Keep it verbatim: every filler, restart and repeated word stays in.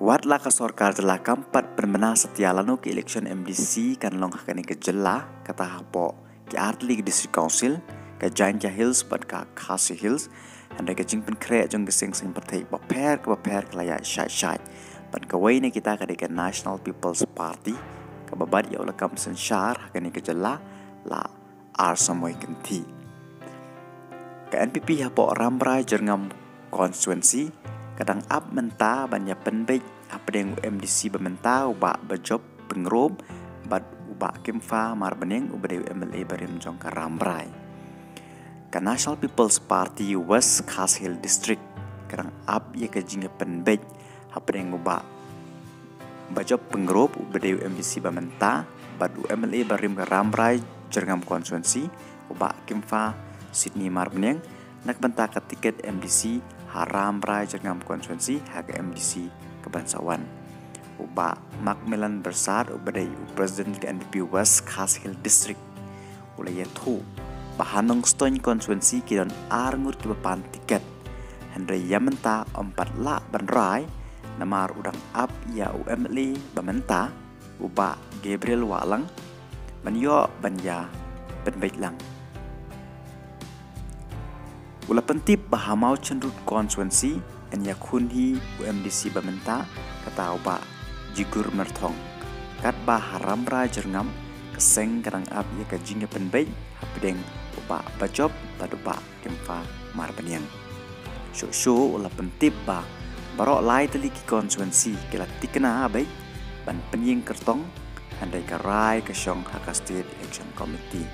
Wat la ka sorkar jylla kam pat pynbna satia lano ka election M D C kan long ha kane ka jylla, kata hapoh ki artylli ki District Council, ka Jaintia Hills bad ka Khasi Hills, hynrei ka jingpynkhreh jong ki seng saiñ pyrthei bapher ka bapher ka la ïaid shait shait. Bad kawei na kita ka dei ka National People's Party, kaba bat ïa u lakam synshar ha kane ka jylla la ar samoi kynthih. Ka N P P hapoh Rambrai Jyrngam constituency ka dang ap mynta ban ïa pynbeit hapdeng u M D C ba mynta u Bah Bajop Pyngrope bad u Bah Kimfa Marbaniang uba dei u M L A barim jong ka Rambrai. Ka National People's Party West Khasi Hills District ka dang ap ïa ka jingïapynbeit hapdeng u Bah Bajop Pyngrope uba dei u M D C ba mynta bad u M L A barim ka Rambrai Jyrngam constituency, u Bah Kimfa Sydney Marbaniang, na ka bynta ka tiket M D C ha Rambrai Jyrngam constituency ha ka M D C kaban sa wan. U Bah Macmillan Byrsat uba dei u President ka N P P West Khasi Hills District u la ïathuh ba ha Nongstoiñ constituency ki don ar ngut kiba pan tiket, hynrei ïa mynta ym pat lah ban rai namar u dang ap ïa u M L A ba mynta, u Bah Gabriel Wahlang, ban ïoh ban ïa pynbeit lang. U la pyntip ba ha Mawchynrut constituency yn ïakhun hi u M D C ba mynta, kata u Bah Jigur Myrthong. Katba ha Rambrai Jyrngam ka seng ka dang ap ïa ka jingïapynbeit hapdeng u Bah Bajop bad u Bah Kimfa Marbaniang. Shuh shuh u la pyntip ba baroh lai tylli ki constituency ki la tikna beit ban pynïeng kyrtong, hynrei ka rai ka shong ha ka State Election Committee.